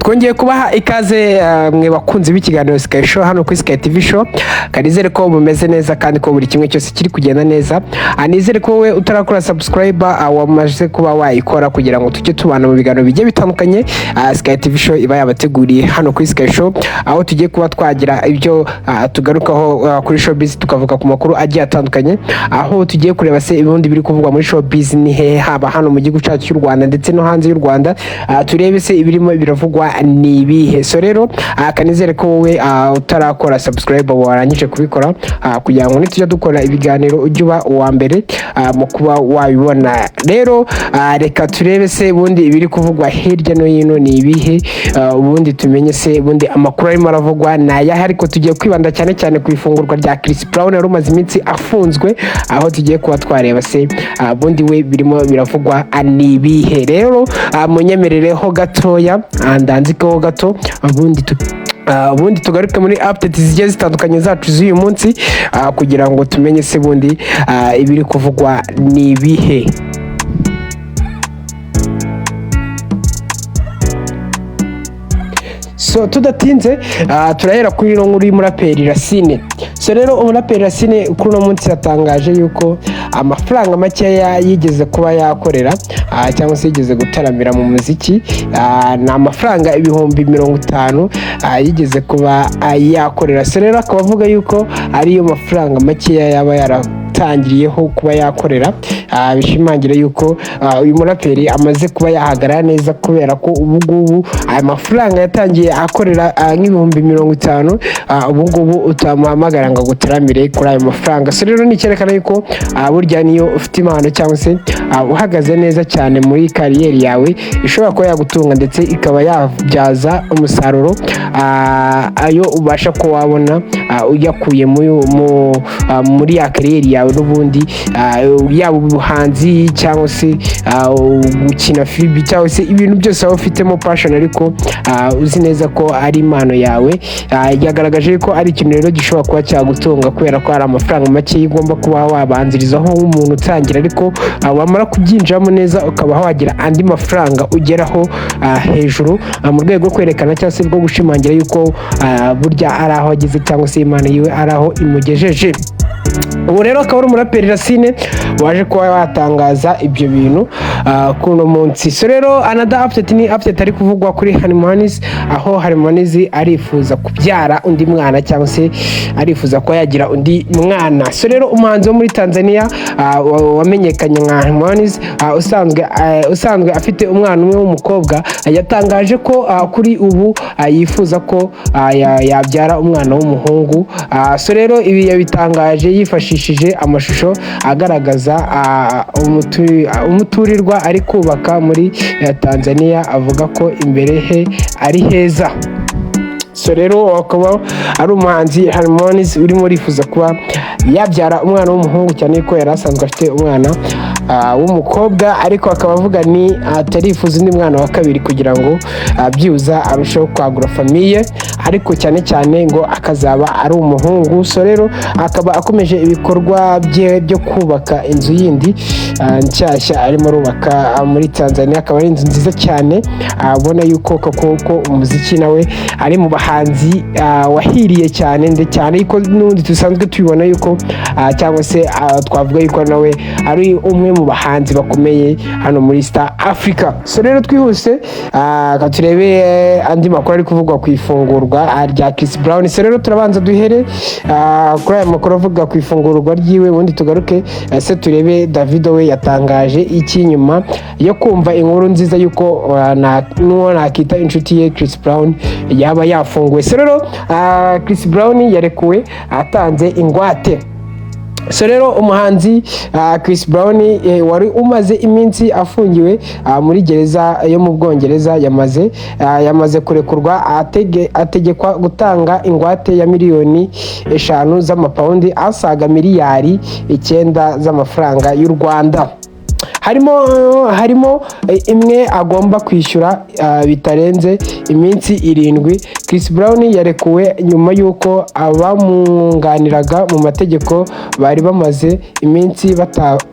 Twongeye kubaha ikaze, mwe bakunzi b'ikiganiro Sky Show hano kuri Sky TV Show. Kanizere ko mumeze neza kandi ko buri kimwe cyose kiri kugenda neza. Nizere ko wowe utarakora subscribe wamaze kuba wayikora kugira ngo tujye tubana mu biganiro bigiye bitandukanye Sky TV Show iba yabateguriye hano kuri Sky Show, aho tugiye kuba twagira ibyo tugarukaho kuri showbiz, tukavuga ku makuru agiye atandukanye, aho tugiye kureba se ibindi biri kuvugwa muri showbiz ni hehe, haba hano mu gihugu cyacu cy'u Rwanda ndetse no hanze y'u Rwanda. Turebe se ibirimo biravugwa ni ibihe. So rero kanizere ko wowe utarakora subscribe warangije kubikora, kugira ngo nitujya dukora ibiganiro ujye uba uwa mbere mu kuba wabibona. Rero reka turebe se ubundi ibiri kuvugwa hirya no hino ni ibihe, ubundi tumenye se ubundi amakuru arimo aravugwa ni ayahe. Ariko tugiye kwibanda cyane cyane ku ifungurwa rya Chris Brown wari umaze iminsi afunzwe, aho tugiye kuba twareba se ubundi we birimo biravugwa ni ibihe. Rero munyemerereho gatoya, ndanzikeho gato, ubundi tugaruke muri update zigiye zitandukanye zacu z'uyu munsi, kugira ngo tumenye se bundi ibiri kuvugwa ni ibihe. So tudatinze, turahera kuri ino nkuru y'umuraperi Racine. So rero umuraperi Racine kuri uno munsi yatangaje yuko amafaranga makeya yigeze kuba yakorera, cyangwa se yigeze gutaramira mu muziki, ni amafaranga 50,000 yigeze kuba yakorera. So rero akaba avuga yuko ariyo mafaranga makeya yaba yaratangiriyeho kuba yakorera, bishimangira yuko uyu muraperi amaze kuba yahagarara neza, kubera ko ubu ngubu aya mafaranga yatangiye akorera nk'50,000, ubu ngubu utamuhamagara ngo agutaramire kuri ayo mafaranga. So rero ni icyerekana yuko burya niyo ufite impano cyangwa se uhagaze neza cyane muri kariyeri yawe, ishobora kuba yagutunga ndetse ikaba yabyaza umusaruro ayo ubasha kuba wabona uyakuye muri ya kariyeri yawe n'ubundi, yaba ubuhanzi cyangwa se gukina filimi cyangwa se ibintu byose waba ufitemo passion, ariko uzi neza ko ari impano yawe. Yagaragaje ko ari ikintu rero gishobora kuba cyagutunga, kubera ko hari amafaranga make ugomba kuba wabanzirizaho nk'umuntu utangira, ariko wamara kubyinjiramo neza ukaba wagira andi mafaranga ugeraho hejuru, mu rwego rwo kwerekana cyangwa se rwo gushimangira yuko burya ari aho ageze cyangwa se impano yiwe ari aho imugejeje. Ubu rero akaba ari umuraperi Racine waje kuba watangaza ibyo bintu kuri uno munsi. So rero another update ni update ari kuvugwa kuri Harmonize, aho Harmonize arifuza kubyara undi mwana cyangwa se arifuza kuba yagira undi mwana. So rero umuhanzi wo muri Tanzania wamenyekanye nka Harmonize, usanzwe afite umwana umwe w'umukobwa, yatangaje ko kuri ubu yifuza ko yabyara umwana w'umuhungu. So rero ibi yabitangaje yifashishije amashusho agaragaza umuturirwa ari kubaka muri Tanzania, avuga ko imbere he ari heza. So rero akaba ari umuhanzi Harmonize urimo urifuza kuba yabyara umwana w'umuhungu, cyane ko yari asanzwe afite umwana w'umukobwa, ariko akaba avuga ni atarifuza undi mwana wa kabiri kugira ngo byibuza arusheho kwagura famille, ariko cyane cyane ngo akazaba ari umuhungu. So rero akaba akomeje ibikorwa bye byo kubaka inzu yindi nshyashya arimo arubaka muri Tanzania, akaba ari inzu nziza cyane. Ubona yuko koko ko umuziki nawe ari mu bahanzi wahiriye cyane, ndetse cyane yuko n'ubundi dusanzwe tubibona yuko cyangwa se twavuga yuko nawe ari umwe mu bahanzi bakomeye hano muri East Africa. So rero twihuse, reka turebe andi makuru ari kuvugwa ku ifungurwa rya Chris Brown. So rero turabanza duhere kuri aya makuru avuga ku ifungurwa ryiwe, ubundi tugaruke se turebe Davido we yatangaje iki nyuma yo kumva inkuru nziza yuko n'uwo nakita inshuti ye Chris Brown yaba yafunguwe. So rero Chris Brown yarekuwe atanze ingwate. So rero umuhanzi Chris Brown wari umaze iminsi afungiwe muri gereza yo mu Bwongereza yamaze kurekurwa, ategekwa gutanga ingwate ya 5 miliyoni z'amapawundi asaga miliyari 9 z'amafaranga y'u Rwanda. Harimo imwe agomba kwishyura bitarenze iminsi 7. Chris Brown yarekuwe nyuma y'uko abamwunganiraga mu mategeko bari bamaze iminsi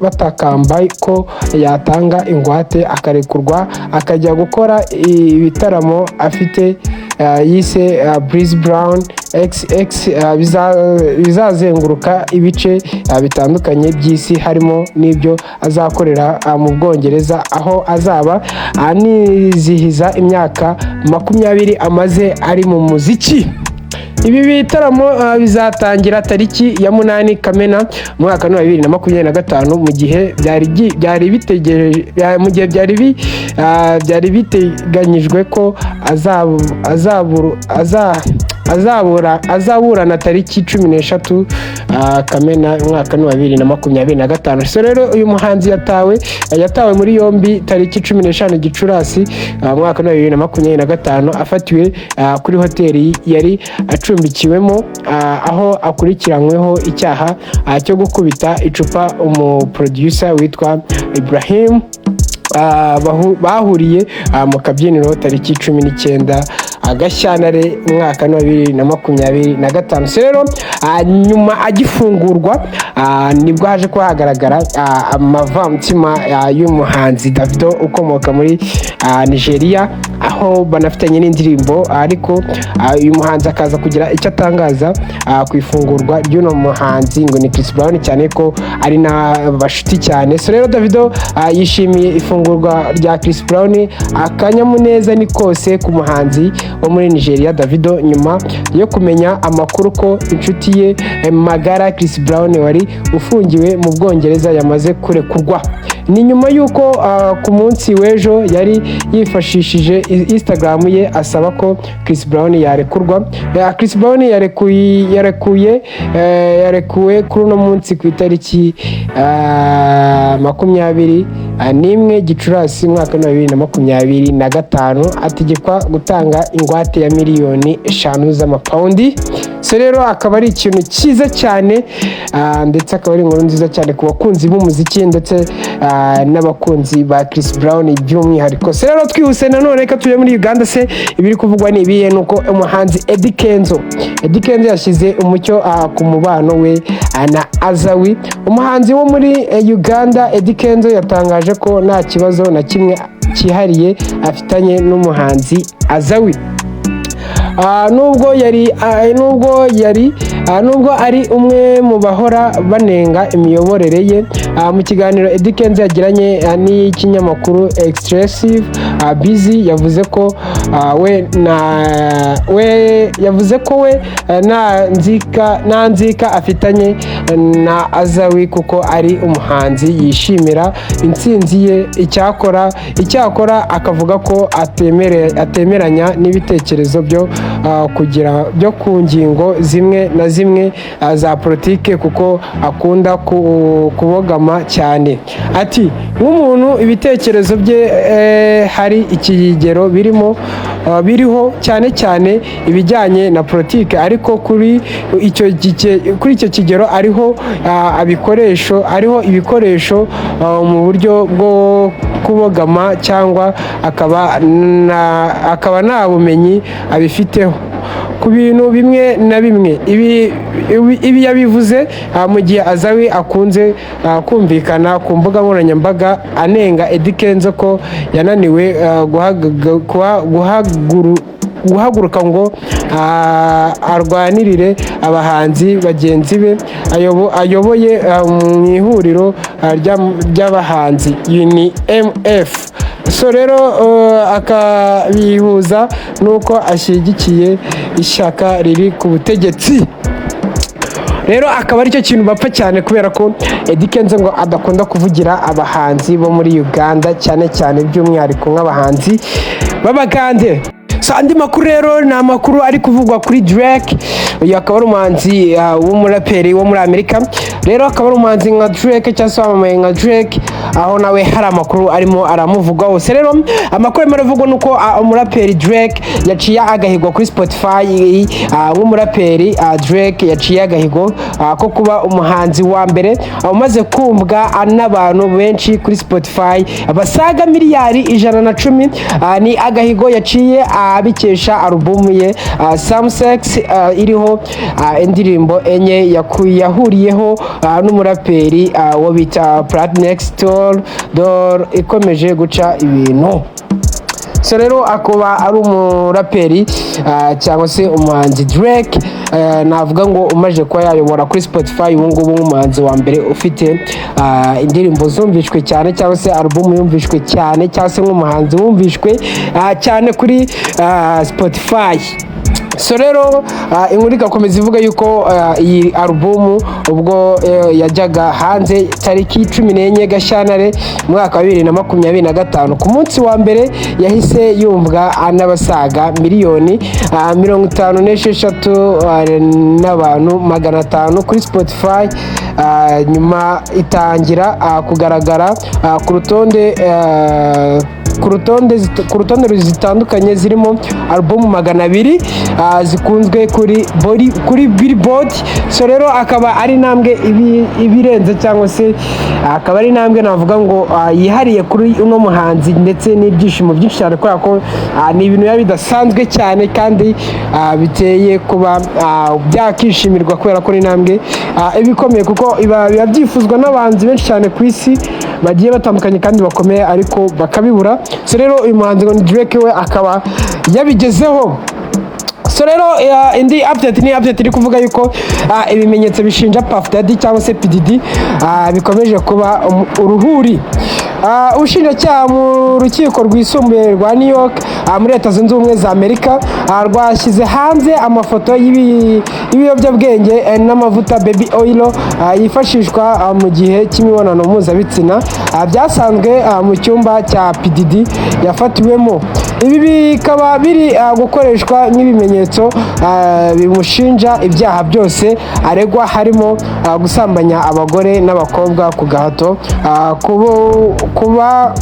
batakamba ko yatanga ingwate akarekurwa akajya gukora ibitaramo afite yise Breeze Brown XX bizazenguruka ibice bitandukanye by'isi, harimo n'ibyo azakorera mu Bwongereza, aho azaba anizihiza imyaka 20 amaze ari mu muziki. Ibi bitaramo bizatangira tariki ya 8 Kamena umwaka wa 2025, mu gihe byari bitegereje mu gihe byari biteganyijwe ko azaburana tariki 13 Kamena umwaka wa 2025. So rero uyu muhanzi yatawe muri yombi tariki 15 Gicurasi umwaka wa 2025, afatiwe kuri hoteli yari acumbikiwemo, aho akurikiranyweho icyaha cyo gukubita icupa umuproducer witwa Ibrahim bahuriye mu kabyiniro tariki 19 Gashyantare umwaka wa 2025. So rero nyuma agifungurwa nibwo haje kuba hagaragara amavamutima y'umuhanzi Davido ukomoka muri Nigeria, aho banafitanye n'indirimbo, ariko uyu muhanzi akaza kugira icyo atangaza ku ifungurwa ry'uno muhanzi ngo ni Chris Brown, cyane ko ari n'abashuti cyane. So rero Davido yishimiye ifungurwa rya Chris Brown. Akanyamuneza ni kose ku muhanzi wo muri Nigeria Davido nyuma yo kumenya amakuru ko inshuti ye magara Chris Brown wari ufungiwe mu Bwongereza yamaze kurekurwa. Ni nyuma y'uko ku munsi w'ejo yari yifashishije Instagram ye asaba ko Chris Brown yarekurwa. Chris Brown yarekuwe kuri uno munsi ku itariki 21 Gicurasi umwaka wa 2025, ategekwa gutanga ingwate ya miliyoni 5 z'amapawundi. So rero akaba ari ikintu cyiza cyane, ndetse akaba ari inkuru nziza cyane ku bakunzi b'umuziki ndetse n'abakunzi ba Chris Brown by'umwihariko. So rero twihuse nanone reka tujye muri Uganda. Se ibiri kuvugwa ni ibihe? Nuko umuhanzi Eddy Kenzo yashyize umucyo ku mubano we na Azawi. Umuhanzi wo muri Uganda Eddy Kenzo yatangaje ko nta kibazo na kimwe cyihariye afitanye n'umuhanzi Azawi. Nubwo ari umwe mu bahora banenga imiyoborere ye. Mu kiganiro Eddy Kenzo yagiranye n'ikinyamakuru Expressive Busy, yavuze ko we nta nzika afitanye na Azawi kuko ari umuhanzi yishimira intsinzi ye. Icyakora akavuga ko atemeranya n'ibitekerezo byo kugira byo ku ngingo zimwe na zimwe za politike kuko akunda kubogama cyane. Ati: "Nk'umuntu ibitekerezo bye hari ikigero birimo biriho, cyane cyane ibijyanye na politike, ariko kuri icyo kigero ariho abikoresho ariho ibikoresho mu buryo bwo kubogama cyangwa akaba nta bumenyi abifiteho ku bintu bimwe na bimwe." Ibi yabivuze mu gihe Azawi akunze kumvikana ku mbuga nkoranyambaga anenga Eddy Kenzo ko yananiwe guhaguruka ngo arwanirire abahanzi bagenzi be ayoboye mu ihuriro ry'abahanzi UNMF. So rero akabihuza n'uko ashyigikiye ishyaka riri ku butegetsi. Rero akaba aricyo kintu bapfa cyane, kubera ko Eddy Kenzo ngo adakunda kuvugira abahanzi bo muri Uganda, cyane cyane by'umwihariko nk'abahanzi b'Abagande. So andi makuru rero ni amakuru ari kuvugwa kuri Drake. Uyu akaba ari umuhanzi w'umuraperi wo muri Amerika. Rero akaba ari umuhanzi nka Drake cyangwa se wamamaye nka Drake. aho nawe hari amakuru arimo aramuvugaho. Se rero amakuru arimo aravugwa nuko umuraperi Drake yaciye agahigo kuri Spotify, nk'umuraperi Drake yaciye agahigo ko kuba umuhanzi wa mbere umaze kumvwa n'abantu benshi kuri Spotify basaga miliyari 110. Ni agahigo yaciye abikesha alubumu ye Some Sex, iriho indirimbo enye yahuriyeho n'umuraperi wo bita PartyNextDoor, ikomeje guca ibintu. So rero akaba ari umuraperi cyangwa se umuhanzi Drake, navuga ngo umaze kuba yayobora kuri Spotify ubu ngubu nk'umuhanzi wa mbere ufite indirimbo zumvishwe cyane, cyangwa se album yumvishwe cyane, cyangwa se nk'umuhanzi wumvishwe cyane kuri Spotify. So rero inkuru igakomeza ivuga yuko iyi alubumu ubwo yajyaga hanze tariki 14 Gashyantare mu mwaka wa 2025, ku munsi wa mbere yahise yumvwa n'abasaga miliyoni 56 n'abantu 500 kuri Spotify. Nyuma itangira kugaragara ku rutonde zitandukanye zirimo alubumu 200 zikunzwe kuri Billboard. So rero akaba ari intambwe ibirenze, cyangwa se akaba ari intambwe navuga ngo yihariye kuri uno muhanzi, ndetse n'ibyishimo byinshi cyane kubera ko ni ibintu biba bidasanzwe cyane kandi biteye kuba byakishimirwa, kubera ko ni intambwe iba ikomeye, kuko biba byifuzwa n'abahanzi benshi cyane ku isi bagiye batandukanye kandi bakomeye, ariko bakabibura. So rero uyu muhanzi ngo ni Drake, we akaba yabigezeho. So rero indi update ni update iri kuvuga yuko ibimenyetso bishinja Puff Daddy cyangwa se PDD bikomeje kuba uruhuri. Ubushinjacyaha mu rukiko rwisumbuye rwa New York muri Leta Zunze Ubumwe za Amerika rwashyize hanze amafoto y'ibiyobyabwenge n'amavuta baby oil yifashishwa mu gihe cy'imibonano mpuzabitsina byasanzwe mu cyumba cya PDD yafatiwemo. Ibi bikaba biri gukoreshwa nk'ibimenyetso bimushinja ibyaha byose aregwa, harimo gusambanya abagore n'abakobwa ku gahato,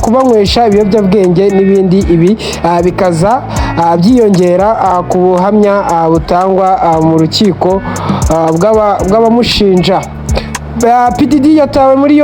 kubanywesha ibiyobyabwenge n'ibindi. Ibi bikaza byiyongera ku buhamya butangwa mu rukiko bw'abamushinja. PDD yatawe muri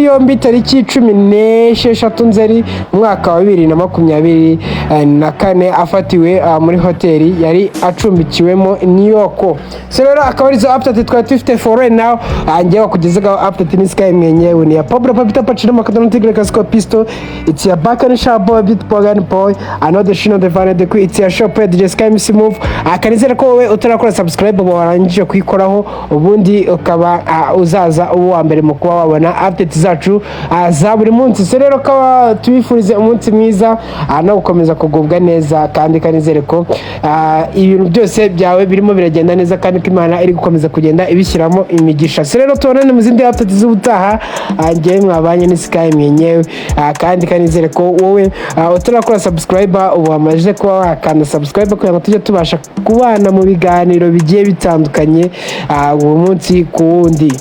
yombi tariki 16 Nzeri mu mwaka wa 2024, afatiwe muri hoteli yari acumbikiwemo i New York. So rero akaba arizo update twari dufite for right now. Njyewe wakugezegaho update ni Sky mwenyewe, ni ya Pablo Papita Pachino Makadona Tigre Casco Pistol. It's your back and sharp boy, beat boy boy. I know the shino the fan the queen. It's your shop DJ Sky MC Move. Akanizere ko wowe utarakora subscribe warangije kuyikoraho, ubundi ukaba uzaza uba uwa mbere mu kuba wabona update zacu za buri munsi. So rero kaba tubifurize umunsi mwiza no gukomeza kugubwa neza, kandi kanizere ko ibintu byose byawe birimo biragenda neza, kandi ko Imana iri gukomeza kugenda ibishyiramo imigisha. So rero tubonane mu zindi update z'ubutaha. Njyewe mwabanye ni Sky mwenyewe, kandi kanizere ko wowe utarakora subscribe ubu wamaze kuba wakanda subscribe kugira ngo tujye tubasha kubana mu biganiro bigiye bitandukanye, buri munsi ku wundi.